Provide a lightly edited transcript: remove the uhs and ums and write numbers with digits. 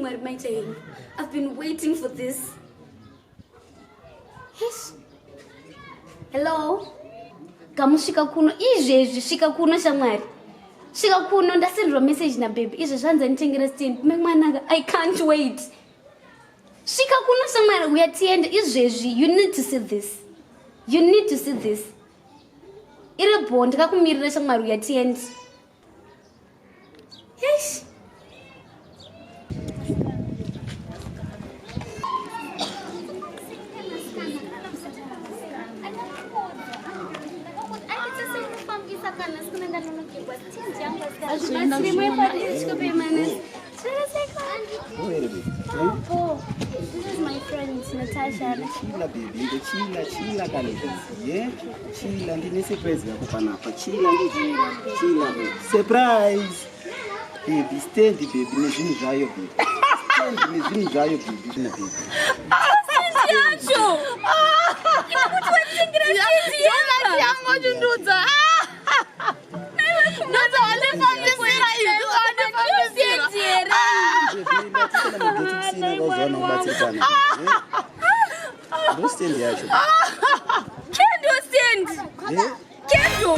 Mwari maita henyu. I've been waiting for this. Yes. Hello. Gamusvika kuno izvezvi svika kuno shamwari. Svika kuno ndasenderwa message na baby izvezvi hanzi anditengera stand. Mai mwananga I can't wait. Svika kuno shamwari uya tiende izvezvi you need to see this. You need to see this. Iri bho ndikakumirira shamwari uya tiende. Yes. This is my friend Natasha. Chila baby, chila chila kale. Yeah. Chila ndine surprise yako panapa. Chila ndi chila. Surprise. Baby stand baby nezvinhu zvayo baby. Stand nezvinhu zvayo baby zvino baby. Stand yacho. Inokuti watengera stand yako. Yangu chindudza. Ndodza wandifambisira izvi wandifambisira. Here. Ndo stand yacho. Kendo stand. Eh? Kendo.